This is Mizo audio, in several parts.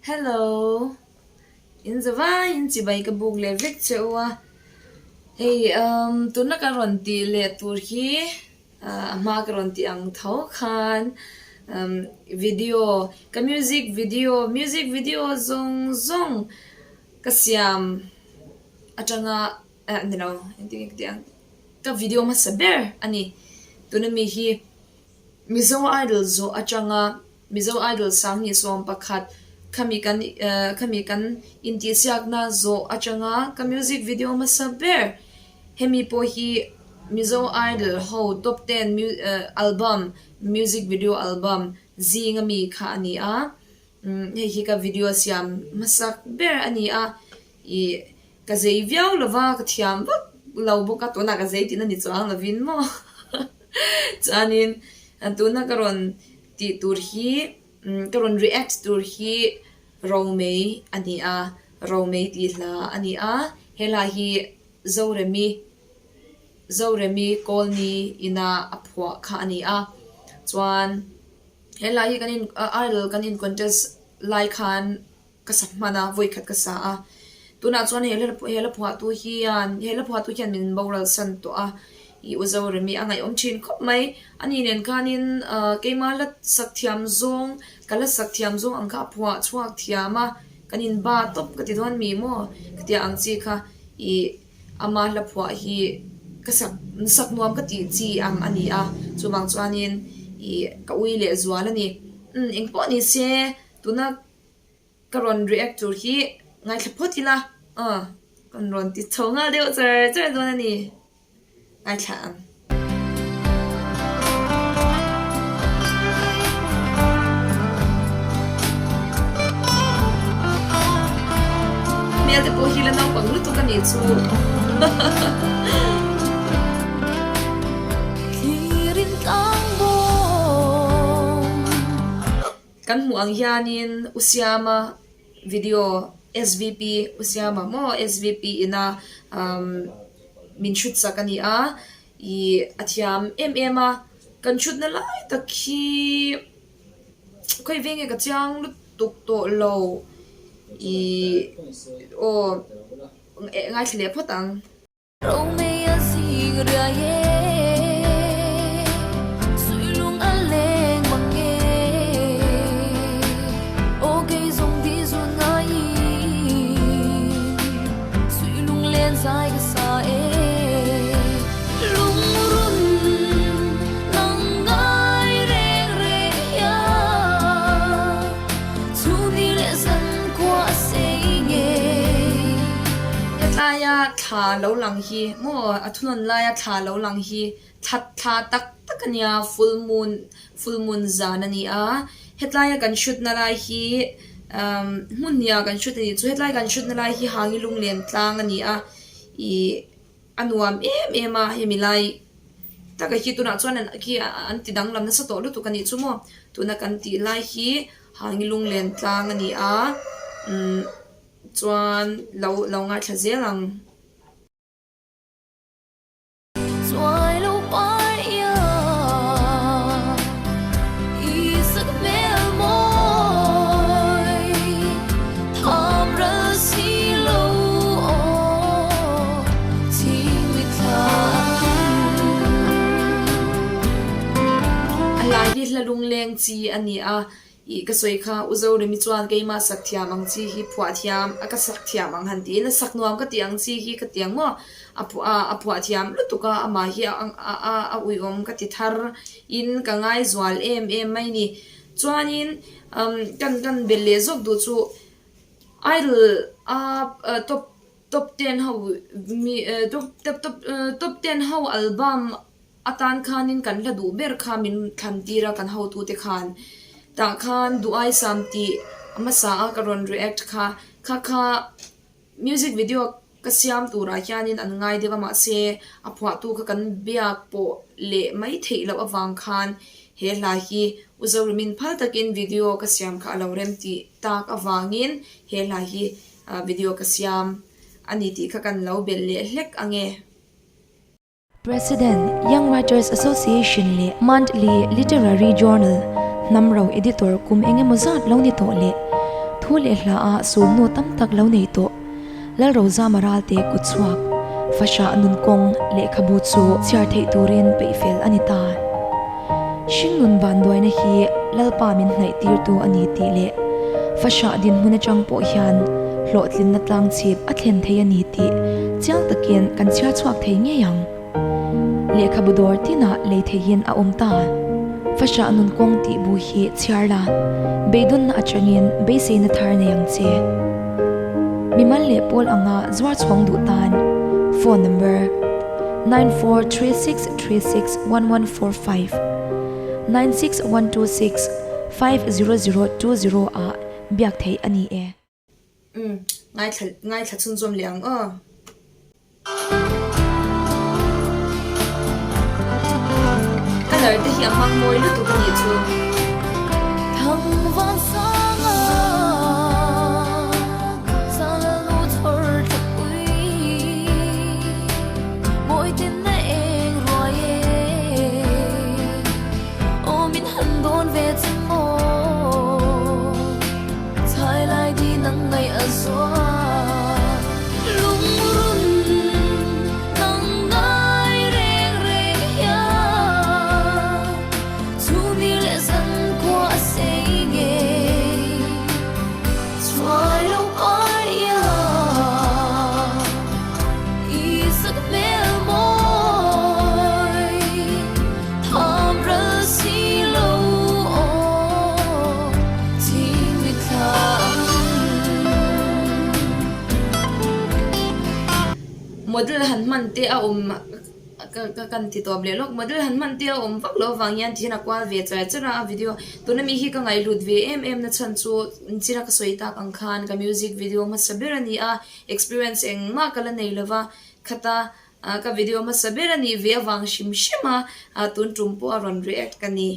Hello in zavai in chibai ka buk leh vek che u a hei umm tuna ka rawn tih leh tur hi a hma ka rawn tih ang tho khan umm video ka music video music video zawng zawng ka siam atanga eh ni lo engtin nge ka tih ang ka video hmasa ber a ni tuna mi hi. Mizo Idol zawh atanga Mizo Idol 2011 khami kan khami kan intihsiakna zawh atanga ka music video hmasa ber hemi pawh hi Mizo Idol ho top ten album music video album zinga mi kha a ni a hei hi ka video siam hmasak ber a ni a ih Ka zei viau lo va, ka thiam vak lo bawk a, tunah ka zei tihna ni chuang lovin maw? Chuanin tuna ka rawn tih tur hi, ka rawn react tur hi Romei a ni a, Romei tih hla a ni a, he hla hi Zoremi, Zoremi Kawlni ina a phuah kha a ni a, chuan he hla hi kan in idol kan in contest lai khan Ka sa hman a, vawi khat ka sa a. Tunah chuan he he la phuahtu hian he la phuahtu hian min boral san tawh a, i u Zoremi a ngaihawm thin khawp mai. Ani nen khanin ah keimah la sak thiam zawng, ka la sak thiam zawng ang kha a phuah chhuak thiam a, kan in ba tawp ka ti dawn mi maw? Ka tia ang chi kha i ama hla phuah hi ka sak sak nuam ka tih chi ang a ni a, chuvang chuanin i ka ui leh zual a ni. Umm engpawh ni se tuna. Ka rawn react tur hi ngaithla phawt ila aw kan rawn ti chho nghal deuh char char dawn a ni ngaithla ang. Hmel te pawh hi la naupang lutuk a nih chu. Kan hmuh ang hianin U Siama video SVP U Siama maw SVP ina umm min hrut sak a ni a ih a thiam em em a kan hrutna lai tak hi khawi veng nge ka chiang lutuk tawh lo ih aw ngaithla leh phawt ang. Hetlaia thla lo lang hi maw a thunawn laia thla lo lang hi thla thla tak tak a nia full moon full moon zan a ni a hetlaia kan hrutna lai hi umm hmun hniha kan hrut a nih chu hetlai kan hrutna lai hi hangi lunglen tlang a ni a ih A nuam em em a, hemi lai taka hi tunah chuan an khi an ti danglam nasa tawh lutuk a nih chu maw, tuna kan tih lai hi hangi lunglen tlang a ni a, umm chuan lo lo ngaithla zel ang. A hla hi hla lungleng chi a ni a, ih ka sawi kha U Zoremi chuan keimah sak thiam ang chi hi phuah thiam a ka sak thiam ang han tiin a sak nuam ka tih ang chi hi ka ti ang maw a phuah a phuah thiam lutuk a amah hi a a a uiawm ka ti thar in ka ngaizual em em mai ni chuanin umm kan kan belh leh zawk duh chu Idol a top top ten ho mi top top top top ten ho album atan khanin kan hla duh ber kha min thlan tir a kan hotute khan tah khan duh aisam tih a hmasa a ka rawn react kha kha kha Music video ka siam turah hianin an ngai deuh a mahse a phuahtu kha kan biak pawh leh mai theih loh avang khan he hla hi U Zoremin phal takin video ka siam kha a lo rem tih tak avangin he hla hi video ka siam a ni tih kha kan lo belh leh hlek ange. President, Young Writers Association leh Monthly Literary Journal, Hnamro Editor kum eng emaw zat lo ni tawh leh. Thu leh hla ah sulhnu tam tak lo nei tawh Lalrozama Ralte kutchhuak fahrah nunkawng lehkhabu chu chhiar theih turin peihfel a ni ta. Hringnun vanduaina hi Lalpa min hnaih tirtu a ni tih leh fahrah dinhmun atang pawh hian hlawhtlinna tlangchhip a thlen thei a ni tih chiang takin kan chhiar chhuak thei ngei ang. Lehkhabu dawr tinah lei theihin a awm ta. Fahrah nun kawng tih bu hi chhiar la, beidawnna atangin beiseina thar nei ang che. Mimal leh pawl anga zuar chhawng duh tan phone number 9436361145, 9612650020 ah biak theih a ni e. Umm, ngaithla ngaithla chhunzawm leh ang aw. Colour te hi a hmang mawi lutuk a nih chu. Model han hman te a awm ka kan ti tawp leh lawk model han hman te a awm vak loh avang hian tihian a kual ve char char a a video tuna mi hi ka ngaihlut ve em em na chhan chu inchhira ka sawi tak ang khan ka music video hmasa ber a ni a experience engmah ka la nei lova khata Ka video hmasa ber a nih ve avang hrim hrim a, tun tum pawh a rawn react ka ni.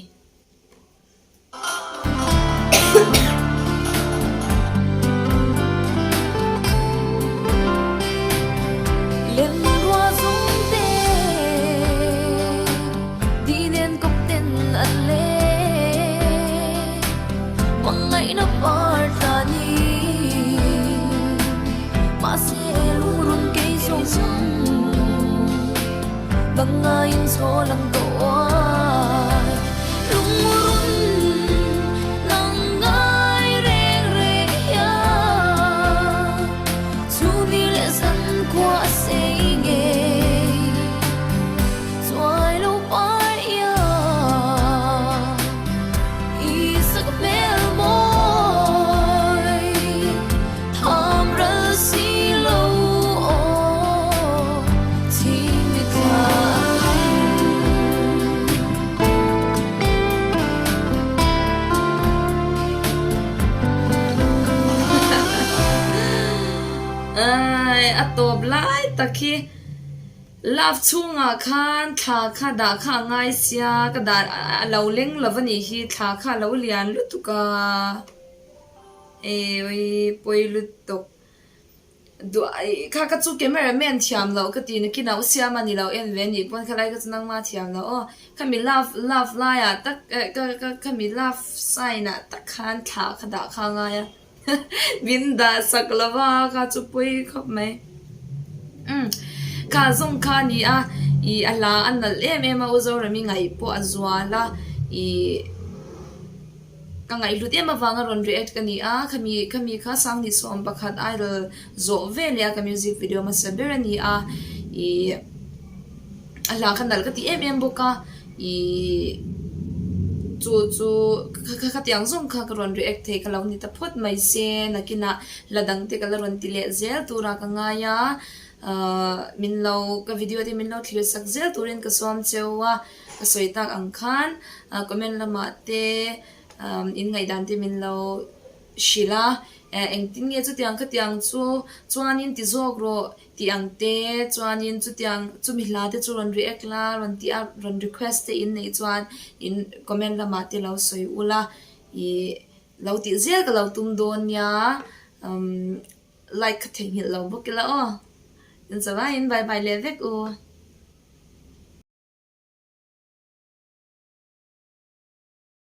A tawp lai tak hi love chhungah khan thla kha dah kha a ngai sia ka dah a lo leng lo a nih hi thla kha a lo lian lutuk a. Eii pawi lutuk duai kha ka chu camera man thiam loh ka ti nakin ah u siam a ni lo en ve anih pawn khalai ka chu nangma thiam loh aw khami love love laiah tak eh ka ka khami love sign ah tak khan thla kha dah kha a ngai a min dah sak lo va kha chu pawi khawp mai umm kha zawng kha a ni a ih a hla a nalh em em a u Zoremi ngaih pawh a zual a ih. Ka ngaihhlut em avanga rawn react ka ni a, khami khami kha Sangni sawm pakhat idol zawh ve leh a ka music video hmasa ber a ni a, ih a hla kha nalh ka ti em em bawk a, ih chu chu khatiang zawng kha ka rawn react thei ka lo ni ta phawt mai se nakinah la dang te ka la rawn ti leh zel turah ka ngai a, ahh min lo ka video te min lo thlir sak zel turin ka sawm cheu a. Ka sawi tak ang khan comment lamah te in ngaihdan te min lo hrilh a, engtin nge chutiang khatiang chu chuanin ti zawk rawh tih ang te chuanin chutiang chumi hla te chu rawn react la rawn tih a rawn request te in neih chuan in comment lamah te lo sawi ula ih lo tih zel ka lo tum dawn nia like ka theihnghilh lo bawk ila aw. Inchawlaiin bye bye leh vek u.